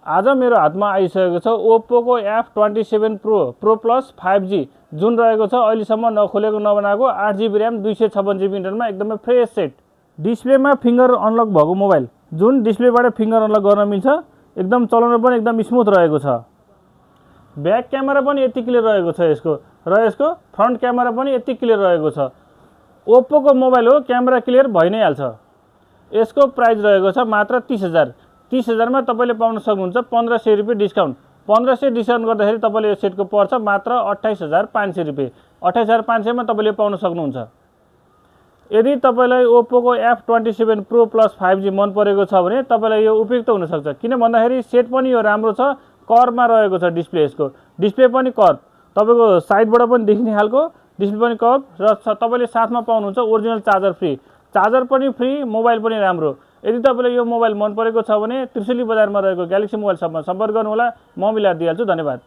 आज मेरो हातमा आइसकेको छ ओप्पोको F27 प्रो प्लस 5G जुन रहेको छ अहिलेसम्म नखोलेको नबनाएको 8GB र्याम 256GB इन्टरनलमा एकदमै फ्रेस सेट। डिस्प्लेमा फिङ्गर अनलक भएको मोबाइल जुन डिस्प्लेबाट फिङ्गर अनलक गर्न मिल्छ, एकदम चलाउन पनि एकदम स्मुथ रहेको छ। ब्याक क्यामेरा पनि यति क्लियर रहेको छ यसको, र यसको फ्रन्ट क्यामेरा पनि यति क्लियर रहेको छ। ओप्पोको मोबाइल हो, क्यामेरा क्लियर भइ नै हाल्छ। यसको प्राइस रहेको छ मात्र 30,000। 30,000 मा तपाईले पाउन सक्नुहुन्छ 1500 रुपैयाँ डिस्काउन्ट। 1500 डिस्काउन्ट गर्दाखेरि तपाईले यो सेटको पर्छ मात्र 28,500 रुपैयाँ। 28,500 मा तपाईले पाउन सक्नुहुन्छ। यदि तपाईलाई ओप्पोको F27 प्रो प्लस 5G मन परेको छ भने तपाईलाई यो उपयुक्त हुन सक्छ। किन भन्दाखेरि सेट पनि यो राम्रो छ, कर्भमा रहेको छ डिस्प्ले। यसको डिस्प्ले पनि कर्भ, तपाईको साइडबाट पनि देखिने खालको डिस्प्ले पनि कर्भ, र तपाईले साथमा पाउनुहुन्छ ओरिजिनल चार्जर फ्री। चार्जर पनि फ्री, मोबाइल पनि राम्रो। यदि तपाईलाई यो मोबाइल मन परेको छ भने त्रिशुली बजारमा रहेको ग्यालेक्सी मोबाइल शपमा सम्पर्क गर्नुहोला, म मिलाएर दिइहाल्छु। धन्यवाद।